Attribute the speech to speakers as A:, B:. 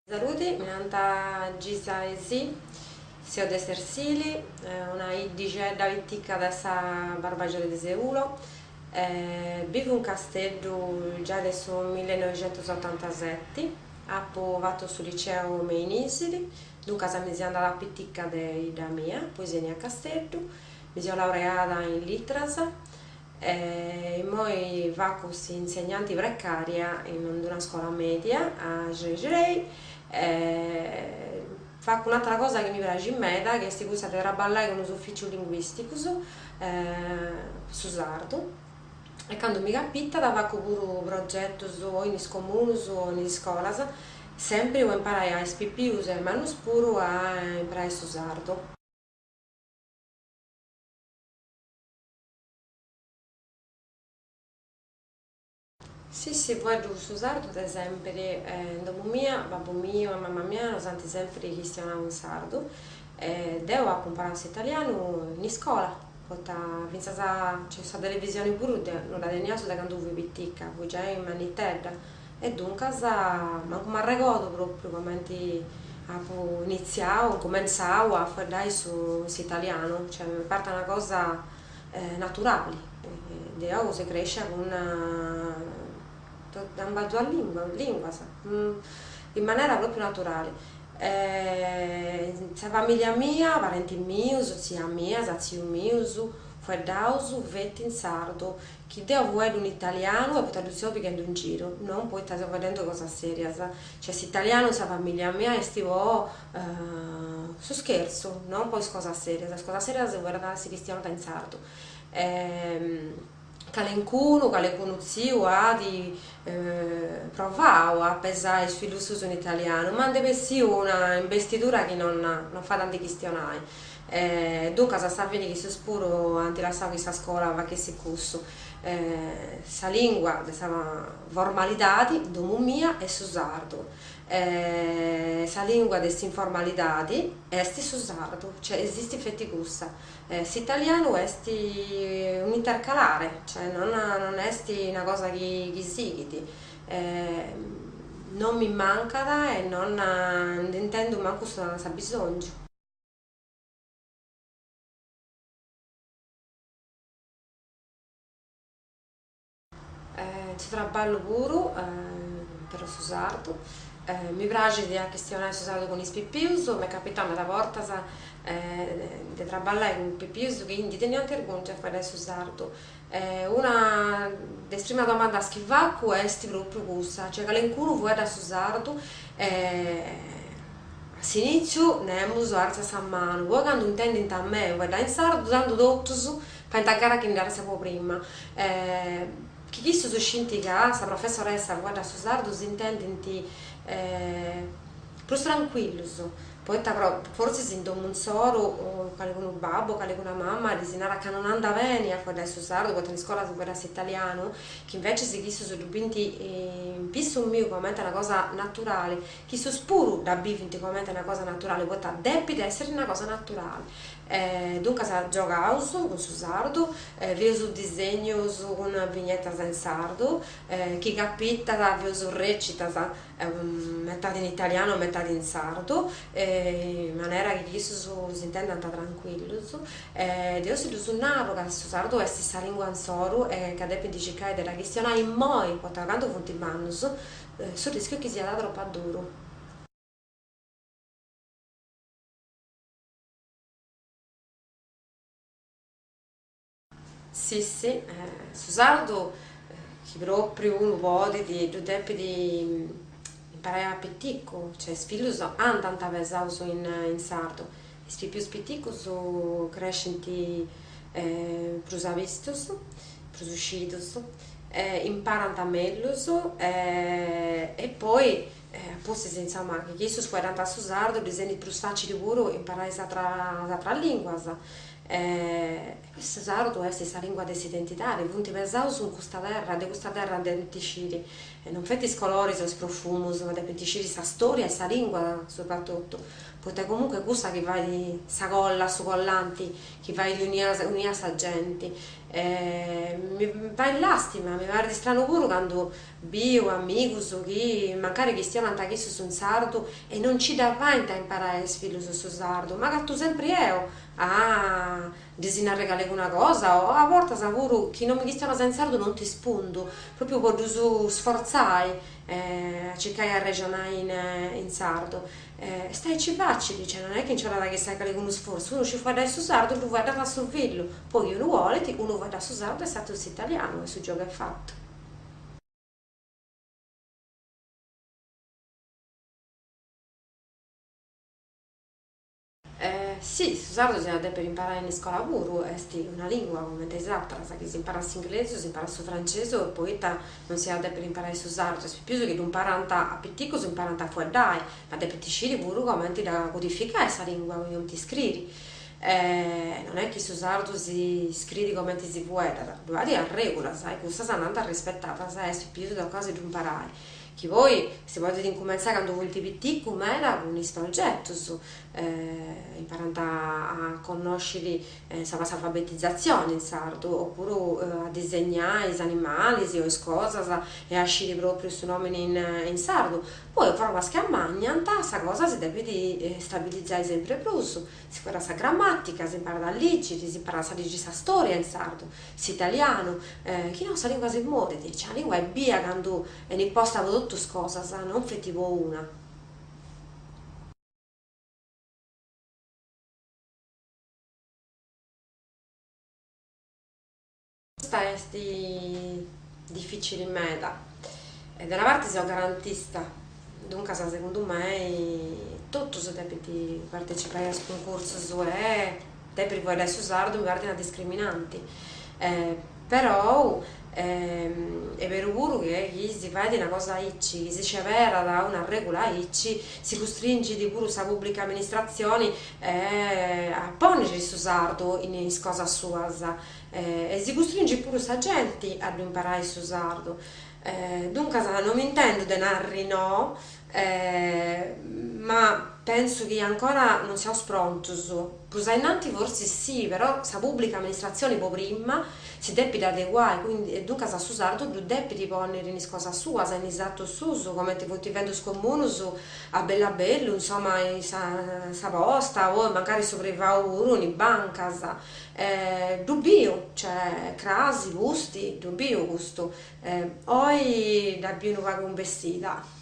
A: Saludi, mi nant Gisa Esì, seu de Stersili, una 'iddixedda pitica de sa Barbagia de Seulo. Bivu in Casteddu giai de su millinoixentusotantaseti, apu fatu su liceu me in Isili, duncas mi seu andada a pitica de 'idda mia, poi seu 'enia a Casteddu, mi seu laureada in literas E immoi facu s'insegnanti precaria in una scola media a Xrei e facu un'atera cosa chi mi praxit meda chi est cussa de traballai cun is uficius linguisticus su sardu e candu mi capitat facu puru progetus o in is comunus o in is scolas sempri po imparai a is pipius e a is mannus puru a imparai su sardu. Si si, fueddu su sardu de sempri, in domu mia babbu miu e mama mia nos ant sempri chistionau in sardu e deu apu imparau s'italianu in iscola, poita fintzas a, cioè sa televisioni puru no dda teniaus de candu fui pitica, fui giai mannitedda e duncas mancu m'arregodu propriu cumenti apu initziau, incumentzau a fueddai su s'italianu, cioè m'est parta una cosa naturali, deu seu crescia cun ambaduas linguas, in manera propriu naturali. Sa familia mia, parentis mius, tzia mia, tzius mius, fueddaus feti in sardu, Chi deu fueddu in italianu est poita ddus seu pighendu in giru, non poita seu fueddendu cosas serias. Cioè s'italianu in sa familia mia est po su scherzu, non po is cosas serias, is cosas serias si fueddant, si chistionant in sardu. Calencunu, calencunu tziu at provau a pesai is fillus suus in italianu, ma nd'est bessiu una imbestidura chi non non fait a ndi chistionai Duncas a sa fini issus puru ant lassau chi sa scola fachessit cussu. Sa lingua de sa formalidadi in domu mia est su sardu, sa lingua de s'informalidadi est su sardu, cioè esistit feti cussa. S'italianu est un'intercalare, cioè non non est una cosa chi chi sighit. Non mi mancat e non nd'intendu mancu s'abisongiu. In su traballu puru imperu su sardu, mi praxit a chistionai su sardu cun is pipius, m'est capitau meda bortas de traballai cun pipius chi ndi teniant 'irgùngia a fueddai su sardu Una de is primas domandas chi facu est propriu cussa, cioè calencunu fueddat su sardu e a s'initziu nemus artziat sa manu, poi candu intendint a mei fueddai in sardu tandu totus faint a gara chini dd'artziat po prima. Chi cussus scint ca sa professoressa fueddat su sardu s'intendint prus trancuillus, Poita fortzis in domu insoru calicunu babbu o calicuna mama ddis narat ca non andat beni a fueddai su sardu poita in iscola si fueddat s'italianu, chi invecis issus ddu bint in pissu miu comente una cosa naturali, chi issus puru dda bivint comente una cosa naturali poita depit essiri una cosa naturali. Duncas giogaus cun su sardu, feus disegnus cun vignetas in sardu, chi capitat feus recitas metadi in italianu e metadi in sardu, in manera chi issus s'intendant trancuillus, e deu si ddus naru ca su sardu est sa lingua insoru e ca depint circai de dda chistionai immoi, poita candu funt mannus su rischiu est chi siat tropu a duru. Sissi, su sardu chi propriu unu podit ddu depit imparai a piticu, cioè is fillus andant pesaus in sardu, is pipius piticus crescint prus abistus, prus scidus, imparant mellus e poi a pustis insoma chi issus fueddant su sardu ddis 'enit prus facili puru imparai is atras linguas. Su sardu est sa lingua de s'identidadi, funt pesaus in custa terra, de custa terra depint sciri non feti is coloris o is profumus, ma depint sciri sa storia e sa lingua sopratotu, poita comunque est cussa chi fait sa colla, su collanti, chi fait unia sa genti. Mi fait lastima, mi parit stranu puru candu Biu amigus chi mancari chistionant issus in sardu e non nci dda faint a imparai a is fillus su sardu, m'agatu sempri eo a ddis narri calicuna cosa o a bortas puru chi non mi chistionas in sardu non ti spundu, propriu po ddus sfortzai a circai arrexonai in sardu. Est aici facili, cioè non est chi nci 'olat chissai calicunu sfortzu, unu scit fueddai su sardu ddu fueddat a su fillu, poi chi unu 'olit, unu fueddat su sardu e s'aturu s'italianu e su giogu est fatu. Si, su sardu s'iat a depiri imparai in iscola puru, est una lingua cumenti is ateras, chi s'imparat s'inglesu, s'imparat su francesu e poita non s'iat a depiri imparai su sardu, is pipius chi ddu imparant a piticus imparant a fueddai, ma depint sciri puru cumenti dda codificai sa lingua, cumenti scriri Non est chi su sardu si scriit comenti si fueddat, ddu at arregulas e cussas andant arrispetadas e a is pipius tocat a si ddu imparai, chi poi si podit incumentzai candu funt piticus meda cun is progetus, imparant a connosciri insoma s'alfabetizatzioni in sardu opuru a disegnai is animalis o is cosas e a sciri propriu su nomini in sardu, poi formas chi ammagnant sa cosa si depit stabilizai sempri prus Si fueddat sa grammatica, si imparat a ligiri, si imparat a ligi sa storia in sardu, s'italianu, chi no sa lingua si morit, cioè sa lingua est bia candu 'enit posta po totus cosas, non feti po una. Custa est dificili meda. De una parti seu garantista, duncas segundu mei totus depint partecipai a is cuncursus e depiri fueddai su sardu mi parit una discriminanti. Perou est beru puru che chi si fait una cosa aici, chi si sceberat una regula aici, si custringit puru sa pubblica amministratzioni a ponniri su sardu in is cosas suas e si custringit puru sa genti a ddu imparai su sardu. Duncas no m'intendu de narri no, ma pentzu chi ancora non siaus prontus, prus a innanti fortzis sì, però sa pubblica amministratzioni po prima si depit adeguai, quindi, e duncas su sardu ddu depit ponniri in is cosas suas, in is atus suus, comenti funt fendi is comunus a bellu a bellu, insoma, in sa posta o mancari su privau puru in is bancas. Ddu biu, cioè crasi, pusti, ddu biu custu. Oi dda biu unu pagu in bessida.